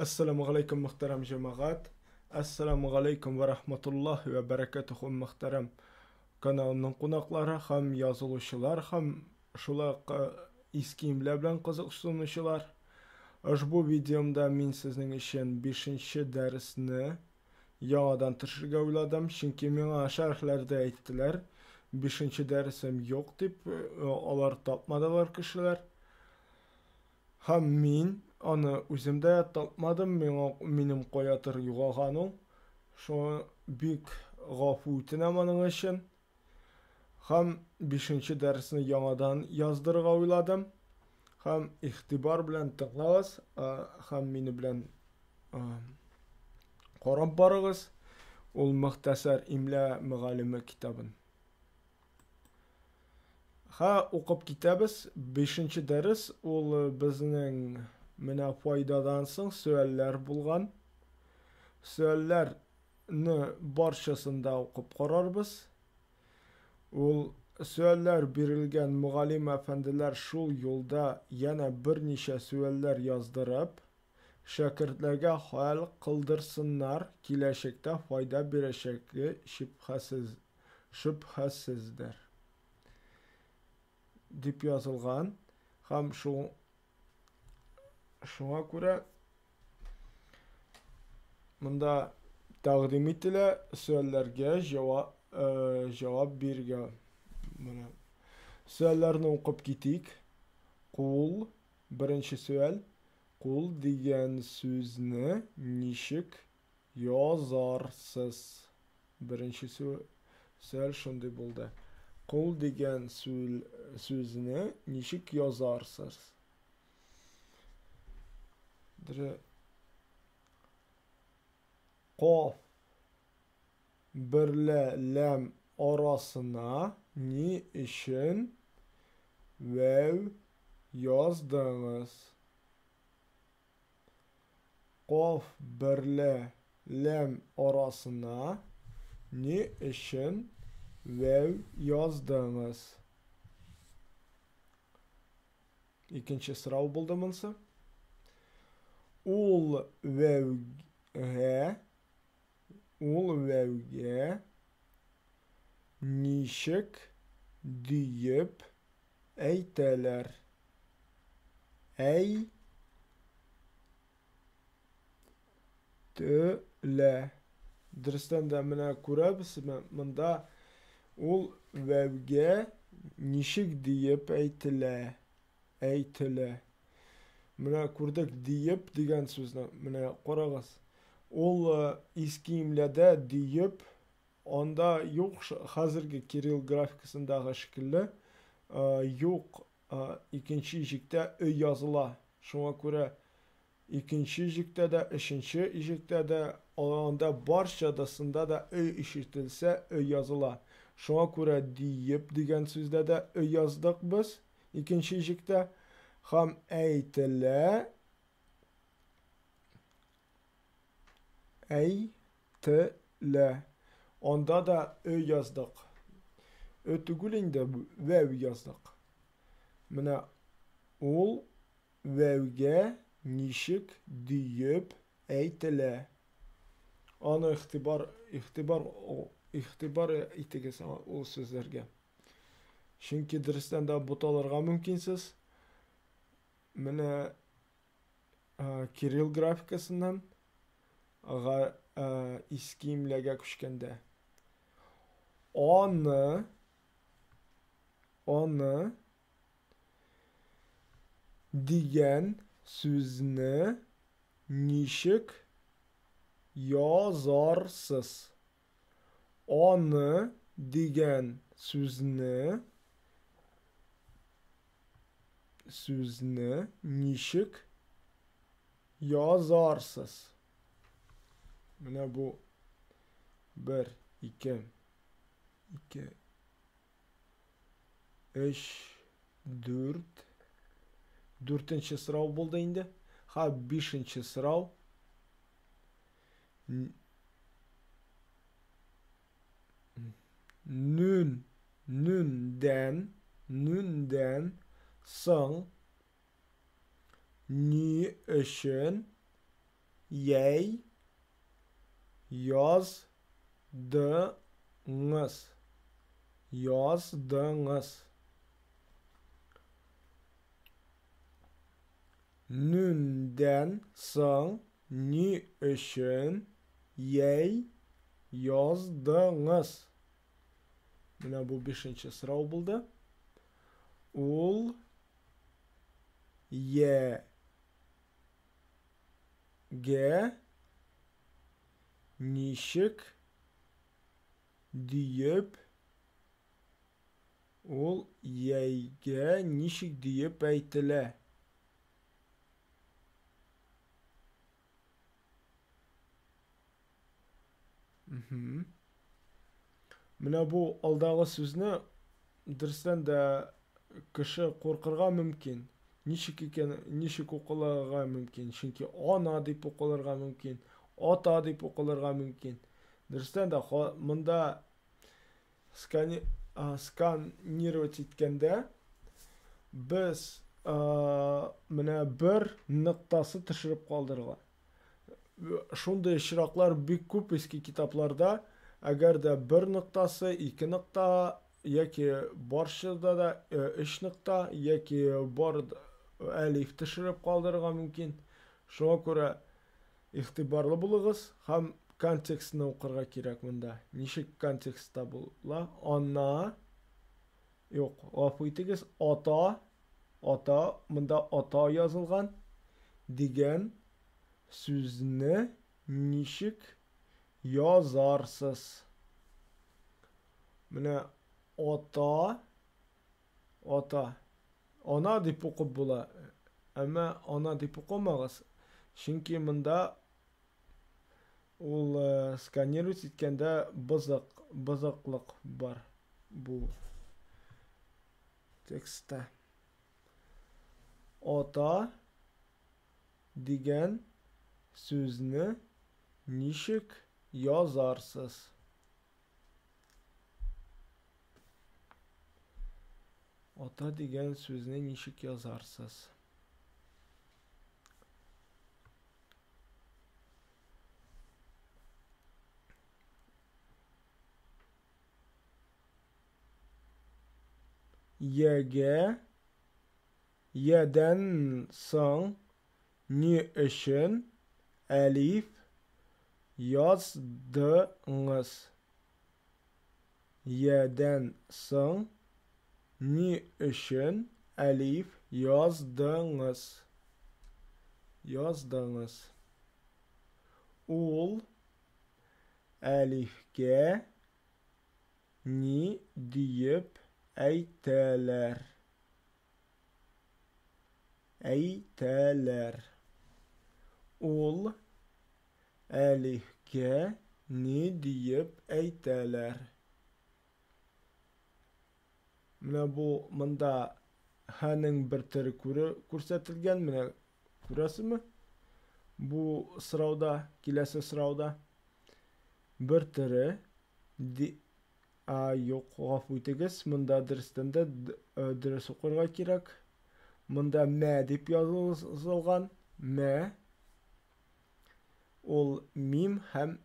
Әссәламү галәйкүм, мөхтәрәм җәмәгать. Әссәламү галәйкүм вә рахматуллаһи вә бәрәкәтүһү, мөхтәрәм каналымның кунаклары һәм язылучылар һәм шулай ук иске имлә белән кызыксынучылар. Ошбу видеомда мин сезнең өчен 5 дәресне яңадан төшерергә уйладым, чөнки миңа шәрехләрдә әйттеләр, 5 дәресем юк дип, алар тапмадылар кешеләр. Һәм мин аны үзем дә тапмадым, миңа минем каятыр югалган ул. Шуңа бик гафу үтенәм аның өчен. Һәм бишенче дәресне яңадан яздырырга уйладым. Һәм игътибар белән тыңлагыз, һәм мине белән карап барыгыз ул Мөхтәсәр имлә мөгаллиме китабын. Ха, укып китәбез. Бишенче дәрес ул безнең менә файдадан соң сөальләр булган. Сөальләрне барчасын да укып карарбыз. Ул сөальләр бирелгән мөгаллим әфәнделәр шул юлда янә берничә сөальләр яздырып, шәкертләргә хәл кылдырсыннар, киләчәктә файда бирәчәге шөбһәсез. Шөбһәсездер. Дип язылган һәм шул шуңа күрә монда тәкъдим ителә сөальләргә җавап җавап бирергә. Менә сөальләрне укып китик. Кул, беренче сөаль. Кул дигән сүзне ничек язарсыз? Беренче сөаль шундый булды. Кул дигән сүзне ничек язарсыз? Дре Каф берлә ләм арасына ни өчен вәү яздыңыз? Каф берлә ләм арасына ни өчен вәү яздыңыз? Икенче сорау булды монысы. Ул вәүгә ул вәүгә ничек диеп әйтәләр? Әй төлә. Дөрестән дә менә күрәбезме, монда ул вәүгә ничек диеп әйтелә? Әйтелә. Менә күрдек диеп дигән сүзне. Менә карагыз. Ул иске имләдә диеп анда юк хәзерге кирилл графикасындагы шикелле юк икенче иҗектә ө языла. Шуңа күрә икенче иҗектә дә, өченче иҗектә дә, анда барчадасында да ө ишетелсә, ө языла. Шуңа күрә диеп дигән сүздә дә ө яздык без икенче иҗектә. Һәм әйтелә әйтелә. Анда да ө яздык. Ө түгел инде, вәү яздык. Менә ул вәүгә ничек диеп әйтелә. Аны игътибар, игътибар, игътибар итегез ул сүзләргә. Чөнки дөрестән дә буталырга мөмкинсез. Менә кирилл графикасыннан га иске имләгә күчкәндә. Аны аны дигән сүзне ничек язарсыз? Аны дигән сүзне сүзне ничек язарсыз? Менә бу 1, 2, 2, 3, 4, дүртенче сорау булды инде. Ха, бишенче сорау. Нүн, нүндән, нүндән соң ни өчен йәй яздыңыз? Яздыңыз. Нүндән соң ни өчен йәй яздыңыз? Менә бу бишенче сорау булды. Ул йә гә ничек диеп ул йәйгә ничек диеп әйтелә? Менә бу алдагы сүзне дөрестән дә кеше куркырга мөмкин. Ничек икән, ничек укылырга мөмкин? Чөнки ана дип укылырга мөмкин, ата дип укылырга мөмкин. Дөрестән дә монда сканировать иткәндә без менә бер ноктасы төшереп калдырыла. Шундый очраклар бик күп иске китапларда, әгәр дә бер ноктасы, ике нокта яки барчада да өч нокта яки бар әлиф төшереп калдырырга мөмкин. Шуңа күрә игътибарлы булыгыз һәм контекстны укырга кирәк монда. Ничек контекстта була? Ана, юк, гафу итегез, ата, ата, монда ата язылган дигән сүзне ничек язарсыз? Менә ата, ата, ана дип укып була. Әмма ана дип укымагыз. Чөнки монда ул сканировать иткәндә бозык, бозыклык бар бу текстта. Ата дигән сүзне ничек язарсыз? Ата дигән сүзне ничек язарсыз? Ягә ядән соң ни өчен әлиф яздыңыз? Ядән соң ни өчен әлиф яздыңыз? Яздыңыз. Ул әлифкә ни диеп әйтәләр? Әйтәләр. Ул әлифкә ни диеп әйтәләр? Менә бу монда хәнең бер төре күрсәтелгән. Менә күрәсезме? Бу сорауда, киләсе сорауда бер төре ди, а, юк, гафу итегез, монда дөрестән дә дөрес укырга кирәк. Монда мә дип язылган, мә. Ул мим һәм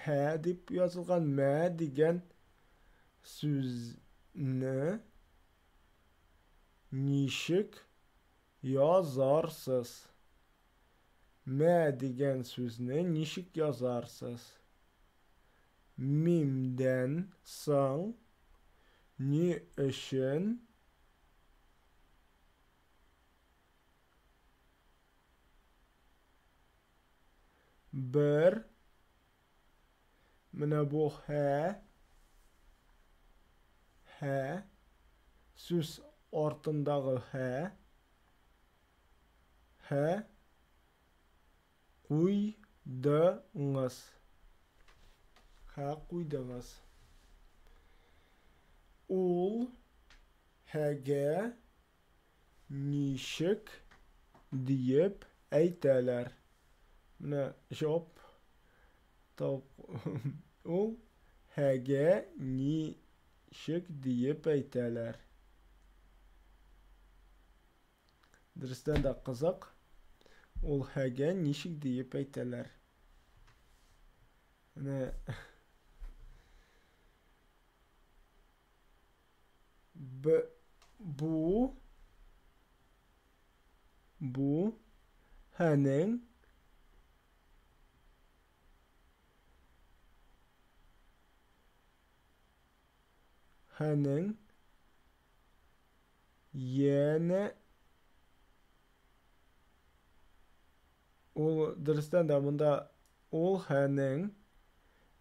һә дип язылган мә дигән сүзне ничек язарсыз? Мә дигән сүзне ничек язарсыз? Мимдән соң ни өчен бер менә бу һә һә сүз артындагы һә һә куйдыңыз? Һә куйдыңыз. Ул һәгә ничек диеп әйтәләр? Менә җавап ул һәгә ничек диеп әйтәләр? Дөрестән дә кызык. Ул һәгә ничек диеп әйтәләр? Менә Б бу бу һәнең һәнең янә ул дөрестән дә монда ул һәнең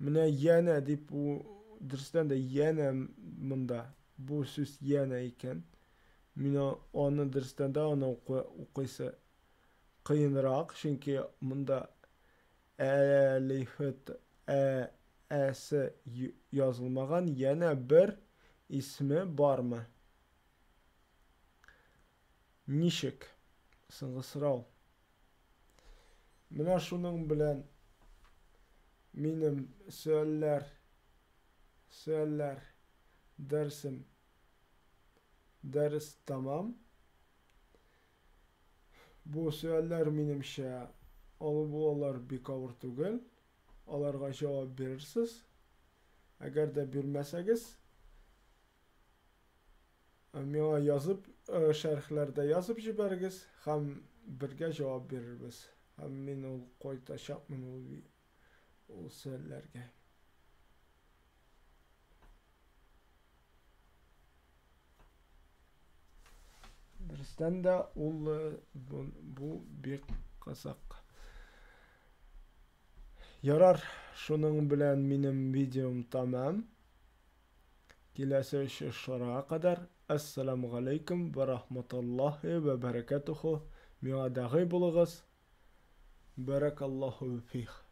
менә янә дип бу дөрестән дә янә монда бу сүз янә икән. Мин аны дөрестән дә аны укыйсы кыенрак, чөнки монда әлифе ә әсе язылмаган. Янә бер исме бармы? Ничек? Соңгы сорау. Менә шуның белән минем сөальләр сөальләр дәресем дәрес тәмам. Бу сөальләр минемчә алып булалар бик авыр түгел. Аларга җавап бирерсез. Әгәр дә бирмәсәгез, миңа язып, шәрехләрдә язып җибәрегез һәм бергә җавап бирербез. Һәм мин ул кайтачакмын ул ул сөальләргә. Дөрестән дә ул бу, бу бик кызык. Ярар, шуның белән минем видеом тәмам. Киләсе очрашуларга кадәр Әссәламү галәйкүм вә рахматуллаһи вә бәрәкәтүһү. Миңа дәгый булыгыз. Бәрәкаллаһу фих.